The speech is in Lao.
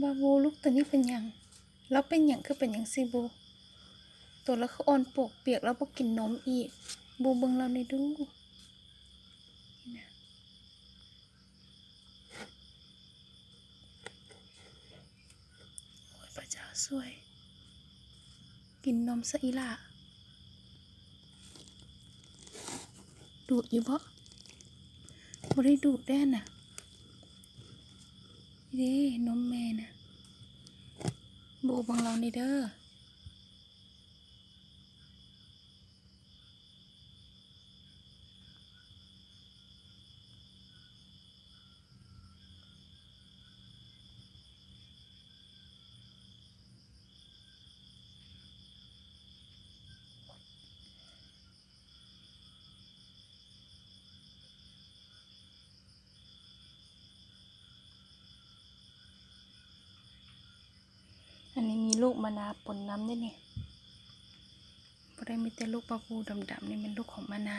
ບາບູ ລູກໂຕນີ້ເປັນຫຍັງ? ລາວເປັນຫຍັງ ຄືເປັນຈັ່ງຊີ້ບູ? ໂຕລາວຄືອ່ອນປວກປຽກ ລາວບໍ່ກິນນົມອີກ. ບູ ເບິ່ງລາວແດ່ດູ. ນີ້ນະ. ໂອ້ຍ ພະເຈົ້າຊ່ວຍ. ກິນນົມຊະອີ່ຫຼ້າ. ດູດຢູ່ບໍ່? ບໍ່ໄດ້ດູດແດ່ນະ. ເດ້ ນົມແມ່ນະ. ໂບເບິ່ງລາວແດ່ເດີ. ອັນນີ້ມີລູກມານາປົນນຳເດ້ນີ້. ບໍ່ໄດ້ມີແຕ່ລູກປາບູດຳໆ ນີ້ແມ່ນລູກຂອງມານາ.